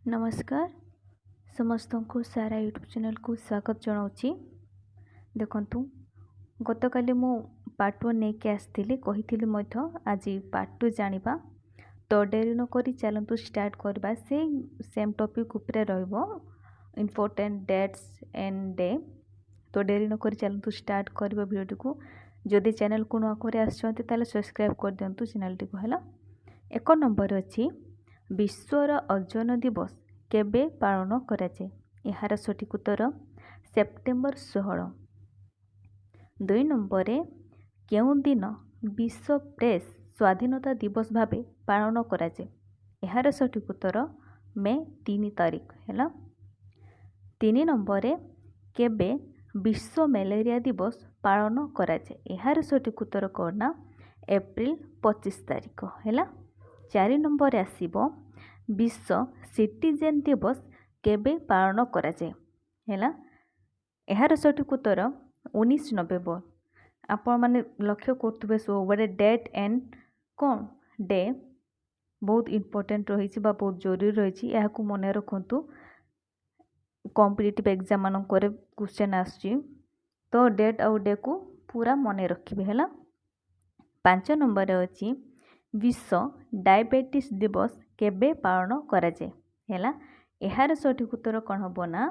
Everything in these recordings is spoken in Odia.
ନମସ୍କାର ସମସ୍ତଙ୍କୁ, ସାରା ୟୁଟ୍ୟୁବ୍ ଚ୍ୟାନେଲ୍କୁ ସ୍ୱାଗତ ଜଣାଉଛି। ଦେଖନ୍ତୁ, ଗତକାଲି ମୁଁ ପାର୍ଟ ୱାନ୍ ନେଇକି ଆସିଥିଲି, କହିଥିଲି ମଧ୍ୟ ଆଜି ପାର୍ଟ ଟୁ ଜାଣିବା। ତ ଡେରି ନକରି ଚାଲନ୍ତୁ ଷ୍ଟାର୍ଟ କରିବା। ସେଇ ସେମ୍ ଟପିକ୍ ଉପରେ ରହିବ, ଇମ୍ପୋର୍ଟାଣ୍ଟ ଡେଟ୍ସ ଆଣ୍ଡ ଡେ। ତ ଡେରି ନକରି ଚାଲନ୍ତୁ ଷ୍ଟାର୍ଟ କରିବା ଭିଡ଼ିଓଟିକୁ। ଯଦି ଚ୍ୟାନେଲ୍କୁ ନୂଆ କରି ଆସିଛନ୍ତି, ତାହେଲେ ସବସ୍କ୍ରାଇବ୍ କରିଦିଅନ୍ତୁ ଚ୍ୟାନେଲ୍ଟିକୁ। ହେଲା, 1 ନମ୍ବର ଅଛି, ବିଶ୍ୱର ଓଜନ ଦିବସ କେବେ ପାଳନ କରାଯାଏ? ଏହାର ସଠିକ୍ ଉତ୍ତର ସେପ୍ଟେମ୍ବର 16। 2 ନମ୍ବରରେ, କେଉଁ ଦିନ ବିଶ୍ୱ ପ୍ରେସ୍ ସ୍ୱାଧୀନତା ଦିବସ ଭାବେ ପାଳନ କରାଯାଏ? ଏହାର ସଠିକ୍ ଉତ୍ତର ମେ 3 ତାରିଖ। ହେଲା, 3 ନମ୍ବରରେ, କେବେ ବିଶ୍ୱ ମ୍ୟାଲେରିଆ ଦିବସ ପାଳନ କରାଯାଏ? ଏହାର ସଠିକ୍ ଉତ୍ତର କ'ଣ ନା ଏପ୍ରିଲ 25 ତାରିଖ। ହେଲା, 4 ନମ୍ବରରେ ଆସିବ, ବିଶ୍ୱ ସିଟିଜେନ୍ ଦିବସ କେବେ ପାଳନ କରାଯାଏ? ହେଲା, ଏହାର ସଠିକ୍ ଉତ୍ତର 19 ନଭେମ୍ବର। ଆପଣମାନେ ଲକ୍ଷ୍ୟ କରୁଥିବେ, ସବୁବେଳେ ଡେଟ୍ ଆଣ୍ଡ କ'ଣ ଡେ ବହୁତ ଇମ୍ପୋର୍ଟାଣ୍ଟ ରହିଛି ବା ବହୁତ ଜରୁରୀ ରହିଛି। ଏହାକୁ ମନେ ରଖନ୍ତୁ। କମ୍ପିଟେଟିଭ୍ ଏକ୍ଜାମ୍ ମାନଙ୍କରେ କ୍ୱେଶ୍ଚନ୍ ଆସୁଛି, ତ ଡେଟ୍ ଆଉ ଡେକୁ ପୁରା ମନେ ରଖିବେ। ହେଲା, 5 ନମ୍ବରରେ ଅଛି, ବିଶ୍ୱ ଡାଇବେଟିସ୍ ଦିବସ କେବେ ପାଳନ କରାଯାଏ? ହେଲା, ଏହାର ସଠିକ୍ ଉତ୍ତର କ'ଣ ହେବ ନା,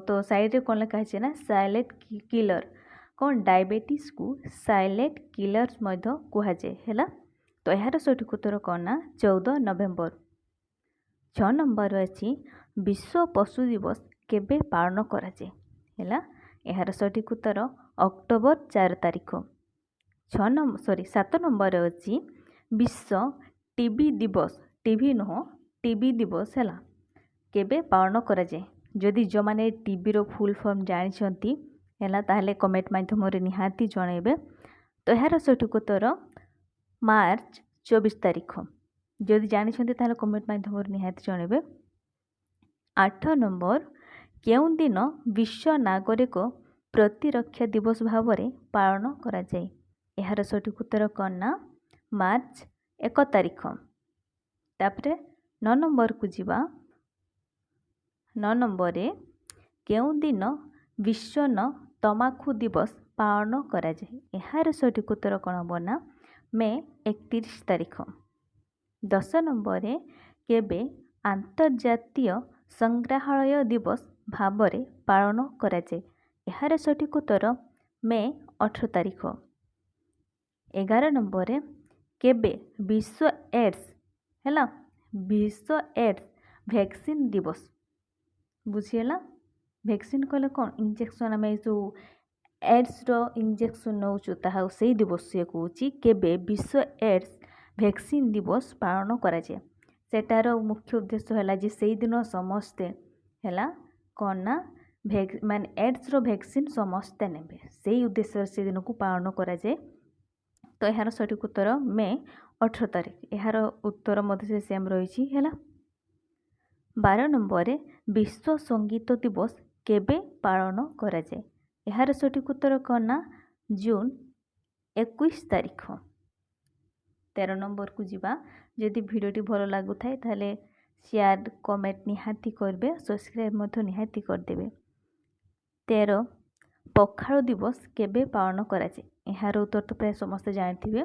ତ ସାଇଡ଼୍ରେ କ'ଣ ଲେଖା ହେଇଛି ନା ସାଇଲେଣ୍ଟ କିଲର୍। କ'ଣ ଡାଇବେଟିସ୍କୁ ସାଇଲେଣ୍ଟ କିଲର୍ସ ମଧ୍ୟ କୁହାଯାଏ। ହେଲା, ତ ଏହାର ସଠିକ୍ ଉତ୍ତର କ'ଣ ନା 14 ନଭେମ୍ବର। 6 ନମ୍ବର ଅଛି, ବିଶ୍ୱ ପଶୁ ଦିବସ କେବେ ପାଳନ କରାଯାଏ? ହେଲା, ଏହାର ସଠିକ୍ ଉତ୍ତର ଅକ୍ଟୋବର 4 ତାରିଖ। 6 ନମ୍ବର, ସରି, 7 ନମ୍ବରରେ ଅଛି, ବିଶ୍ୱ ଟିବି ଦିବସ, ଟିଭି ନୁହଁ, ଟିବି ଦିବସ, ହେଲା, କେବେ ପାଳନ କରାଯାଏ? ଯଦି ଯେଉଁମାନେ ଟିବିର ଫୁଲ୍ ଫର୍ମ ଜାଣିଛନ୍ତି, ହେଲା, ତାହେଲେ କମେଣ୍ଟ ମାଧ୍ୟମରେ ନିହାତି ଜଣାଇବେ। ତ ଏହାର ସଠିକ୍ ଉତ୍ତର ମାର୍ଚ୍ଚ 24 ତାରିଖ। ଯଦି ଜାଣିଛନ୍ତି, ତାହେଲେ କମେଣ୍ଟ ମାଧ୍ୟମରେ ନିହାତି ଜଣାଇବେ। 8 ନମ୍ବର, କେଉଁ ଦିନ ବିଶ୍ୱ ନାଗରିକ ପ୍ରତିରକ୍ଷା ଦିବସ ଭାବରେ ପାଳନ କରାଯାଏ? ଏହାର ସଠିକ୍ ଉତ୍ତର କ'ଣ ନା ମାର୍ଚ୍ଚ 1 ତାରିଖ। ତାପରେ 9 ନମ୍ବରକୁ ଯିବା। 9 ନମ୍ବରରେ, କେଉଁ ଦିନ ବିଶ୍ୱ ତମାଖୁ ଦିବସ ପାଳନ କରାଯାଏ? ଏହାର ସଠିକ୍ ଉତ୍ତର କ'ଣ ହେବ ନା ମେ 31 ତାରିଖ। 10 ନମ୍ବରରେ, କେବେ ଆନ୍ତର୍ଜାତୀୟ ସଂଗ୍ରହାଳୟ ଦିବସ ଭାବରେ ପାଳନ କରାଯାଏ? ଏହାର ସଠିକ୍ ଉତ୍ତର ମେ 18 ତାରିଖ। 11 ନମ୍ବରରେ, କେବେ ବିଶ୍ୱ ଏଡ୍ସ, ହେଲା, ବିଶ୍ୱ ଏଡ୍ସ ଭ୍ୟାକ୍ସିନ୍ ଦିବସ? ବୁଝିହେଲା? ଭ୍ୟାକ୍ସିନ୍ କହିଲେ କ'ଣ? ଇଞ୍ଜେକ୍ସନ୍। ଆମେ ଯେଉଁ ଏଡ୍ସର ଇଞ୍ଜେକ୍ସନ୍ ନେଉଛୁ, ତାହା ସେଇ ଦିବସ ସିଏ କହୁଛି। କେବେ ବିଶ୍ୱ ଏଡ୍ସ ଭ୍ୟାକ୍ସିନ୍ ଦିବସ ପାଳନ କରାଯାଏ? ସେଟାର ମୁଖ୍ୟ ଉଦ୍ଦେଶ୍ୟ ହେଲା ଯେ ସେଇଦିନ ସମସ୍ତେ, ହେଲା, କ'ଣ ନା ମାନେ ଏଡ୍ସର ଭ୍ୟାକ୍ସିନ୍ ସମସ୍ତେ ନେବେ। ସେଇ ଉଦ୍ଦେଶ୍ୟରେ ସେଦିନକୁ ପାଳନ କରାଯାଏ। ତ ଏହାର ସଠିକ୍ ଉତ୍ତର ମେ 18 ତାରିଖ। ଏହାର ଉତ୍ତର ମଧ୍ୟ ସେ ସେମ୍ ରହିଛି। ହେଲା, 12 ନମ୍ବରରେ, ବିଶ୍ୱ ସଙ୍ଗୀତ ଦିବସ କେବେ ପାଳନ କରାଯାଏ? ଏହାର ସଠିକ୍ ଉତ୍ତର କ'ଣ ନା ଜୁନ୍ 21 ତାରିଖ। 13 ନମ୍ବରକୁ ଯିବା। ଯଦି ଭିଡ଼ିଓଟି ଭଲ ଲାଗୁଥାଏ, ତାହେଲେ ସେୟାର, କମେଣ୍ଟ ନିହାତି କରିବେ, ସବସ୍କ୍ରାଇବ୍ ମଧ୍ୟ ନିହାତି କରିଦେବେ। 13, ପଖାଳ ଦିବସ କେବେ ପାଳନ କରାଯାଏ? ଏହାର ଉତ୍ତର ତ ପ୍ରାୟ ସମସ୍ତେ ଜାଣିଥିବେ।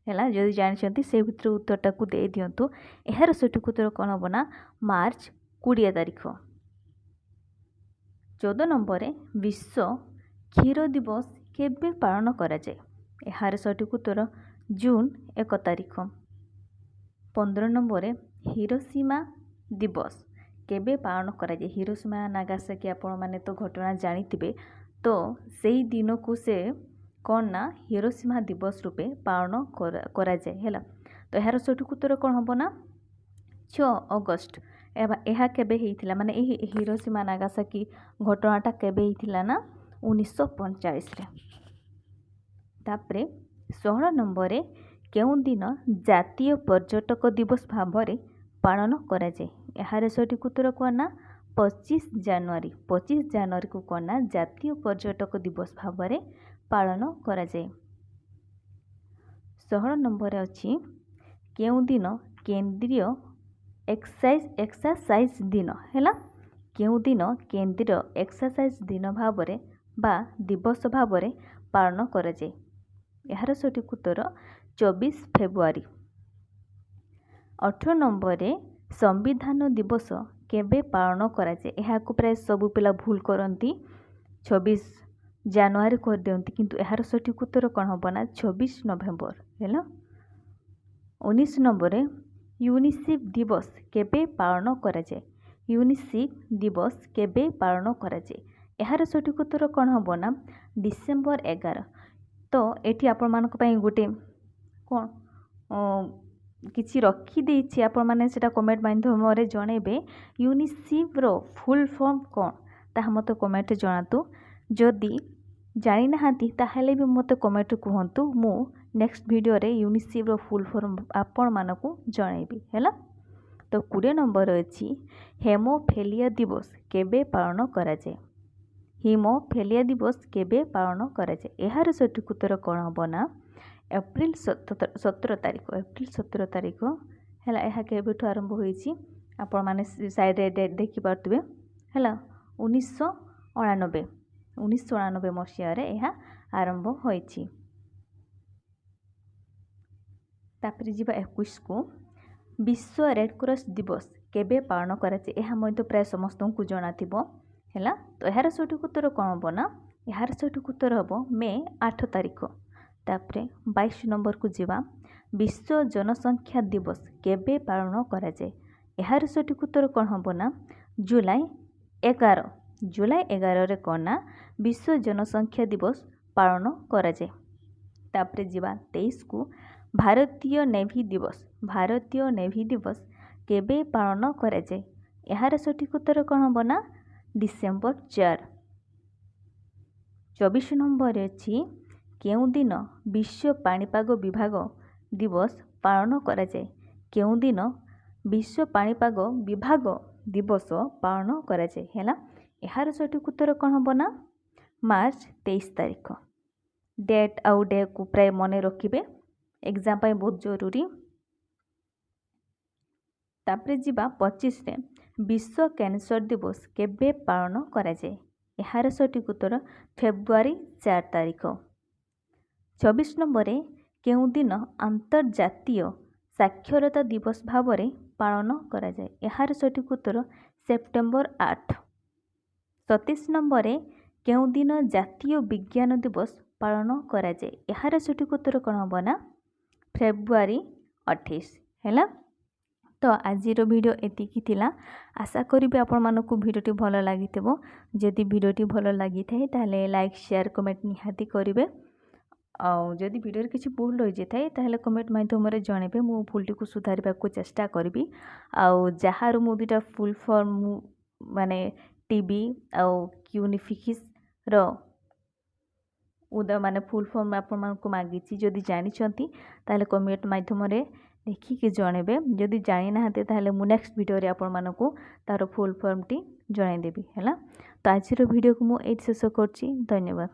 ହେଲା, ଯଦି ଜାଣିଛନ୍ତି, ସେ ଭିତରୁ ଉତ୍ତରଟାକୁ ଦେଇଦିଅନ୍ତୁ। ଏହାର ସଠିକ୍ ଉତ୍ତର କ'ଣ ହେବ ନା ମାର୍ଚ୍ଚ 20 ତାରିଖ। 14 ନମ୍ବରରେ, ବିଶ୍ୱ କ୍ଷୀର ଦିବସ କେବେ ପାଳନ କରାଯାଏ? ଏହାର ସଠିକ୍ ଉତ୍ତର ଜୁନ୍ 1 ତାରିଖ। 15 ନମ୍ବରରେ, ହିରୋସୀମା ଦିବସ କେବେ ପାଳନ କରାଯାଏ? ହିରୋସୀମା ନାଗାସାକି ଆପଣମାନେ ତ ଘଟଣା ଜାଣିଥିବେ। ତ ସେଇ ଦିନକୁ ସେ କ'ଣ ନା ହିରୋସୀମା ଦିବସ ରୂପେ ପାଳନ କରାଯାଏ। ହେଲା, ତ ଏହାର ସଠିକ୍ ଉତ୍ତର କ'ଣ ହେବ ନା 6 ଅଗଷ୍ଟ। ଏହା କେବେ ହେଇଥିଲା, ମାନେ ଏହି ହିରୋସୀମା ନାଗାସାକି ଘଟଣାଟା କେବେ ହେଇଥିଲା ନା 1945ରେ। ତାପରେ 16 ନମ୍ବରରେ, କେଉଁ ଦିନ ଜାତୀୟ ପର୍ଯ୍ୟଟକ ଦିବସ ଭାବରେ ପାଳନ କରାଯାଏ? ଏହାର ସଠିକ୍ ଉତ୍ତର କ'ଣ ନା 25 ଜାନୁଆରୀ। 25 ଜାନୁଆରୀକୁ କ'ଣ ନା ଜାତୀୟ ପର୍ଯ୍ୟଟକ ଦିବସ ଭାବରେ ପାଳନ କରାଯାଏ। 16 ନମ୍ବରରେ ଅଛି, କେଉଁ ଦିନ କେନ୍ଦ୍ରୀୟ ଏକ୍ସରସାଇଜ୍ ଦିନ ହେଲା। କେଉଁ ଦିନ କେନ୍ଦ୍ରୀୟ ଏକ୍ସରସାଇଜ୍ ଦିନ ଭାବରେ ବା ଦିବସ ଭାବରେ ପାଳନ କରାଯାଏ? ଏହାର ସଠିକ୍ ଉତ୍ତର 24 ଫେବୃଆରୀ। 18 ନମ୍ବରରେ, ସମ୍ବିଧାନ ଦିବସ କେବେ ପାଳନ କରାଯାଏ? ଏହାକୁ ପ୍ରାୟ ସବୁ ପିଲା ଭୁଲ କରନ୍ତି, 26 ଜାନୁଆରୀ କରିଦିଅନ୍ତି। କିନ୍ତୁ ଏହାର ସଠିକ୍ ଉତ୍ତର କ'ଣ ହେବ ନା 26 ନଭେମ୍ବର ହେଲା। 19 ନମ୍ବରରେ, ୟୁନିସେଫ୍ ଦିବସ କେବେ ପାଳନ କରାଯାଏ? ୟୁନିସେଫ୍ ଦିବସ କେବେ ପାଳନ କରାଯାଏ? ଏହାର ସଠିକ୍ ଉତ୍ତର କ'ଣ ହେବ ନା ଡିସେମ୍ବର 11। ତ ଏଠି ଆପଣମାନଙ୍କ ପାଇଁ ଗୋଟେ କ'ଣ କିଛି ରଖିଦେଇଛି, ଆପଣମାନେ ସେଇଟା କମେଣ୍ଟ ମାଧ୍ୟମରେ ଜଣାଇବେ। ୟୁନିସେଫ୍ର ଫୁଲ୍ ଫର୍ମ କ'ଣ, ତାହା ମୋତେ କମେଣ୍ଟରେ ଜଣାନ୍ତୁ। ଯଦି ଜାଣିନାହାନ୍ତି, ତାହେଲେ ବି ମୋତେ କମେଣ୍ଟରେ କୁହନ୍ତୁ। ମୁଁ ନେକ୍ସଟ ଭିଡ଼ିଓରେ ୟୁନିସେଫ୍ର ଫୁଲ୍ ଫର୍ମ ଆପଣମାନଙ୍କୁ ଜଣାଇବି। ହେଲା ତ, 20 ନମ୍ବର ଅଛି, ହେମୋଫିଲିଆ ଦିବସ କେବେ ପାଳନ କରାଯାଏ? ହିମୋଫିଲିଆ ଦିବସ କେବେ ପାଳନ କରାଯାଏ? ଏହାର ସଠିକ୍ ଉତ୍ତର କ'ଣ ହେବ ନା ଏପ୍ରିଲ 17 ତାରିଖ, ଏପ୍ରିଲ 17 ତାରିଖ ହେଲା। ଏହା କେବେଠୁ ଆରମ୍ଭ ହୋଇଛି, ଆପଣମାନେ ସାଇଡ଼ରେ ଦେଖିପାରୁଥିବେ। ହେଲା, 1989, 1989 ମସିହାରେ ଏହା ଆରମ୍ଭ ହୋଇଛି। ତାପରେ ଯିବା 21କୁ। ବିଶ୍ୱ ରେଡ଼କ୍ରସ୍ ଦିବସ କେବେ ପାଳନ କରାଯାଏ? ଏହା ମଧ୍ୟ ପ୍ରାୟ ସମସ୍ତଙ୍କୁ ଜଣାଥିବ। ହେଲା ତ, ଏହାର ସଠିକ୍ ଉତ୍ତର କ'ଣ ହେବ ନା ଏହାର ସଠିକ୍ ଉତ୍ତର ହେବ ମେ 8 ତାରିଖ। ତାପରେ 22 ନମ୍ବରକୁ ଯିବା। ବିଶ୍ୱ ଜନସଂଖ୍ୟା ଦିବସ କେବେ ପାଳନ କରାଯାଏ? ଏହାର ସଠିକ୍ ଉତ୍ତର କ'ଣ ହେବ ନା ଜୁଲାଇ 11। ଜୁଲାଇ 11ରେ କ'ଣ ନା ବିଶ୍ୱ ଜନସଂଖ୍ୟା ଦିବସ ପାଳନ କରାଯାଏ। ତାପରେ ଯିବା 23କୁ। ଭାରତୀୟ ନେଭି ଦିବସ, ଭାରତୀୟ ନେଭି ଦିବସ କେବେ ପାଳନ କରାଯାଏ? ଏହାର ସଠିକ୍ ଉତ୍ତର କ'ଣ ହେବ ନା ଡିସେମ୍ବର 4। 24 ନମ୍ବରରେ ଅଛି, କେଉଁ ଦିନ ବିଶ୍ୱ ପାଣିପାଗ ବିଭାଗ ଦିବସ ପାଳନ କରାଯାଏ? କେଉଁ ଦିନ ବିଶ୍ୱ ପାଣିପାଗ ବିଭାଗ ଦିବସ ପାଳନ କରାଯାଏ? ହେଲା, ଏହାର ସଠିକ୍ ଉତ୍ତର କ'ଣ ହେବ ନା ମାର୍ଚ୍ଚ 23 ତାରିଖ। ଡେଟ୍ ଆଉ ଡେକୁ ପ୍ରାୟ ମନେ ରଖିବେ, ଏକ୍ଜାମ୍ ପାଇଁ ବହୁତ ଜରୁରୀ। ତାପରେ ଯିବା 25ରେ। ବିଶ୍ୱ କ୍ୟାନ୍ସର ଦିବସ କେବେ ପାଳନ କରାଯାଏ? ଏହାର ସଠିକ୍ ଉତ୍ତର ଫେବୃଆରୀ 4 ତାରିଖ। 26 ନମ୍ବରରେ, କେଉଁ ଦିନ ଆନ୍ତର୍ଜାତୀୟ ସାକ୍ଷରତା ଦିବସ ଭାବରେ ପାଳନ କରାଯାଏ? ଏହାର ସଠିକ୍ ଉତ୍ତର ସେପ୍ଟେମ୍ବର 8। 27 ନମ୍ବରରେ, କେଉଁ ଦିନ ଜାତୀୟ ବିଜ୍ଞାନ ଦିବସ ପାଳନ କରାଯାଏ? ଏହାର ସଠିକ୍ ଉତ୍ତର କ'ଣ ହେବ ନା ଫେବୃଆରୀ 28। ହେଲା ତ, ଆଜିର ଭିଡ଼ିଓ ଏତିକି ଥିଲା। ଆଶା କରିବି ଆପଣମାନଙ୍କୁ ଭିଡ଼ିଓଟି ଭଲ ଲାଗିଥିବ। ଯଦି ଭିଡ଼ିଓଟି ଭଲ ଲାଗିଥାଏ, ତାହେଲେ ଲାଇକ୍, ସେୟାର, କମେଣ୍ଟ ନିହାତି କରିବେ। ଆଉ ଯଦି ଭିଡ଼ିଓରେ କିଛି ଭୁଲ ରହିଯାଇଥାଏ, ତାହେଲେ କମେଣ୍ଟ ମାଧ୍ୟମରେ ଜଣାଇବେ। ମୁଁ ଭୁଲଟିକୁ ସୁଧାରିବାକୁ ଚେଷ୍ଟା କରିବି। ଆଉ ଯାହାର ମୁଁ ଦୁଇଟା ଫୁଲ୍ ଫର୍ମ ମୁଁ ମାନେ ଟିବି ଆଉ କ୍ୟୁନିଫିକ୍ସର ଉଦା ମାନେ ଫୁଲ୍ ଫର୍ମ ଆପଣମାନଙ୍କୁ ମାଗିଛି, ଯଦି ଜାଣିଛନ୍ତି ତାହେଲେ କମେଣ୍ଟ ମାଧ୍ୟମରେ ଲେଖିକି ଜଣାଇବେ। ଯଦି ଜାଣିନାହାନ୍ତି, ତାହେଲେ ମୁଁ ନେକ୍ସଟ ଭିଡ଼ିଓରେ ଆପଣମାନଙ୍କୁ ତା'ର ଫୁଲ୍ ଫର୍ମଟି ଜଣାଇଦେବି। ହେଲା ତ, ଆଜିର ଭିଡ଼ିଓକୁ ମୁଁ ଏଇଠି ଶେଷ କରୁଛି। ଧନ୍ୟବାଦ।